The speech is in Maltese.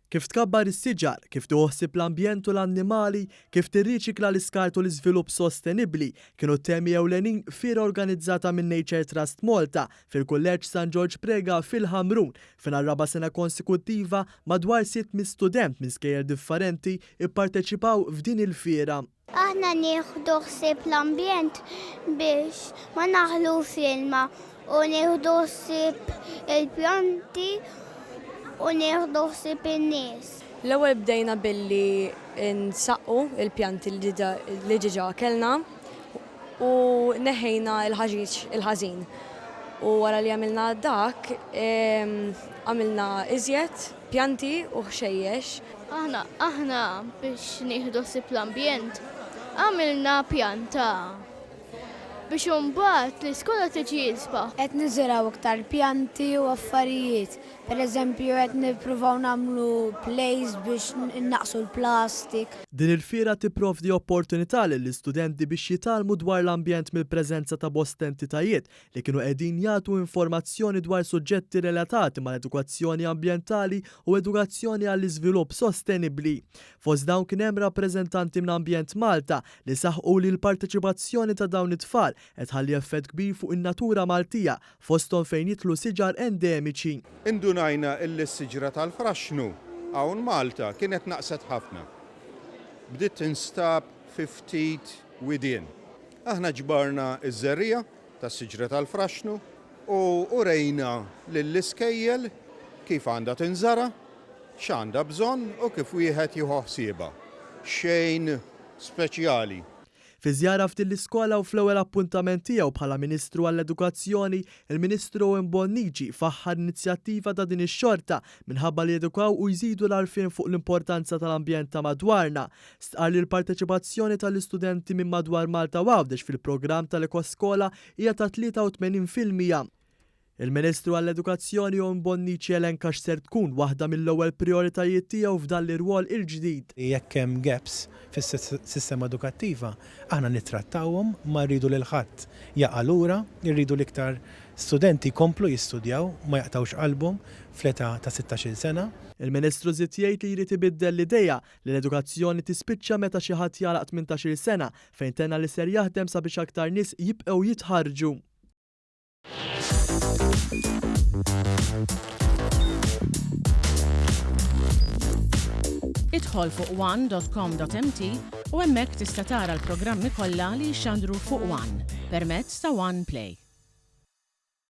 Kif tkabbar is-siġar, kif tieħu ħsieb l-ambjent u l-annimali, kif tirriċikla l-iskart u l-iżvilupp sostenibbli kienu t-temi ewlenin f'fiera organizzata minn Nature Trust Malta fil-Kulleġġ San Ġorġ Preca fil-Ħamrun fejn għar-raba' sena konsekuttiva madwar 600 student minn skejjel differenti pparteċipaw f'din il-fiera. Aħna nieħdu ħsieb l-ambjent biex ma naħlux ilma u nieħdu ħsieb il-pjanti u nieħdu ħsieb in-nies. L-ewwel bdejna billi nsaqqu l-pjanti li diġà kellna u neħħejna l-ħaxix il-ħażin. U wara li għamilna dak, għamilna iżjed pjanti u ħxejjex. Aħna, aħna biex nieħdu ħsieb l-ambjent, għamilna pjanta biex imbagħad l-iskola tiġi isbaħ. Qed niżirgħu iktar pjanti u affarijiet. Per eżempju qed nippruvaw nagħmlu plays biex innaqqsu l-plastik. Din il-fiera tipprovdi opportunità lill-istudenti biex jitgħallmu dwar l-ambjent mill-preżenza ta' bosta entitajiet li kienu qegħdin jagħtu informazzjoni dwar suġġetti relatati mal-edukazzjoni ambjentali u edukazzjoni għall-iżvilupp sostenibbli. Fost dawn kien hemm rappreżentanti minn Ambjent Malta li saħqu li l-parteċipazzjoni ta' dawn it-tfal qed tħalli effett kbir fuq in-natura Maltija, fosthom fejn jidħlu siġar endemiċi. Indunajna illi s-siġra tal-fraxxnu hawn Malta kienet naqset ħafna. Bdiet tinstab fi ftit widien. Aħna ġbarna ż-żerriegħa tas-siġra tal-fraxxnu u urejna lill-iskejjel kif għandha tinżara', x'għandha bżonn u kif wieħed jieħu ħsiebha. Xejn speċjali. Fi żjara f'din l-iskola u fl-ewwel appuntament tiegħu bħala Ministru għall-Edukazzjoni, il-Ministru Owen Bonnici faħħar inizjattiva ta' din ix-xorta minħabba li jedukaw u jżidu l-għarfien fuq l-importanza tal-ambjent ta' madwarna. Stqarr li l-parteċipazzjoni tal-istudenti minn madwar Malta u Għawdex fil-programm tal-Ekoskola hija ta' 83%. Il-Ministru għall-Edukazzjoni Owen Bonnici elenka x'ser tkun waħda mill-ewwel prijoritajiet tiegħu f'dan l-irwol il-ġdid. Jekk hemm gaps fis-sistema edukattiva, aħna nittrattawhom, ma rridu lil ħadd jaqa' lura, irridu li iktar studenti jkomplu jistudjaw, ma jaqtgħux qalbhom fl-età ta' sittax-il sena. Il-Ministru żied jgħid li jrid ibiddel l-idea li l-edukazzjoni tispiċċa meta xi ħadd jagħlaq tmintax-il sena fejn tenna li ser jaħdem sabiex aktar nies jibqgħu jitħarrġu. Idħol fuq one.com.mt u hemmhekk tista' tara l-programmi kollha li jixxandru fuq One permezz ta' One Play.